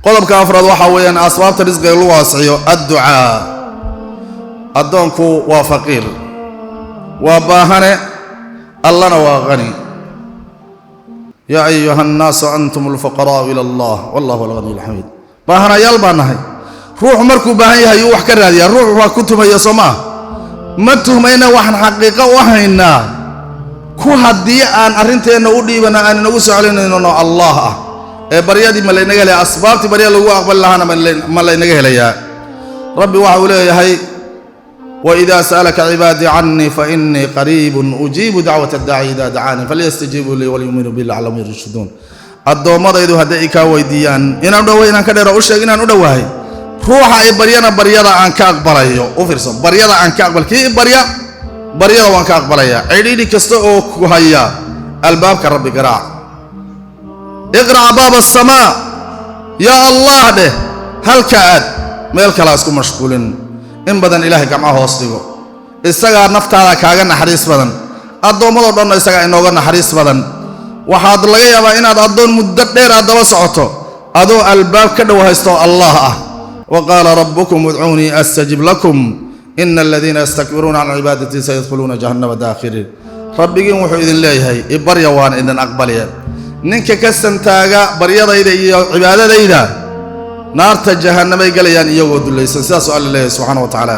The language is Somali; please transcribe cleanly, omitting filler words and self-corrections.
Qodobka afraad waxaa weeyaan asbaabta risqiga lagu waasiciyo adducaa. Addoonku waa faqiir, waa baahane, Allana waa qani. Yaa ayuha annaasu antum alfuqaraa'u ila Allah wallahu alghaniyu alxamiid. Baahanayaal baa nahay. Ruuxu markuu baahan yahay yuu wax ka raadiyaa. Ruux waa ku tuhmaya, soo maah? Ma tuhmayna, waxaan xaqiiqo u haynaa ku haddii aan arrinteenna u dhiibana aan inagu soo celinayno Allah ah. Ee baryadii ma laynaga helaya? Asbaabtii barya lagu aqbali lahaana ma laynaga helayaa? Rabbi waxa uu leeyahay: وإذا سألك عبادي عني فإني قريب أجيب دعوة الداعي إذا دعاني فليستجيبوا لي وليؤمنوا بي لعلهم يرشدون. Addoommadaydu hadday i kaa weydiiyaan inaan u dhaway, inaan ka dheero, u sheeg inaan u dhowahay. Ruuxa i baryana baryada aan ka aqbalayo. U fiirso, baryada aan ka aqbal. Kii i barya, baryada waan ka aqbalayaa. Cidhiidhi kasta oo ku haya, albaabka Rabbi garaac. اقرع باب السماء، yaa Allah dheh. Halka aad meel kalaa isku mashquulin in badan, Ilaahay gacmaha hoos dhigo. Isagaa naftaada kaaga naxariis badan, addoommadoo dhanna isagaa inooga naxariis badan. Waxaad laga yaabaa inaad addoon muddo dheer aad daba socoto, adoo albaab ka dhow haysto Allah ah. وقال ربكم ادعوني أستجب لكم إن الذين يستكبرون عن عبادتي سيدخلون جهنم داخرين. Rabbigiin wuxuu idin leeyahay: ibarya, waan idin aqbalaya. Ninka ka santaaga baryadayda iyo cibaadadayda, naarta jahannamay galayaan iyagoo dullaysan. Sidaasuu Alla leeyahay subxaana wa tacaala.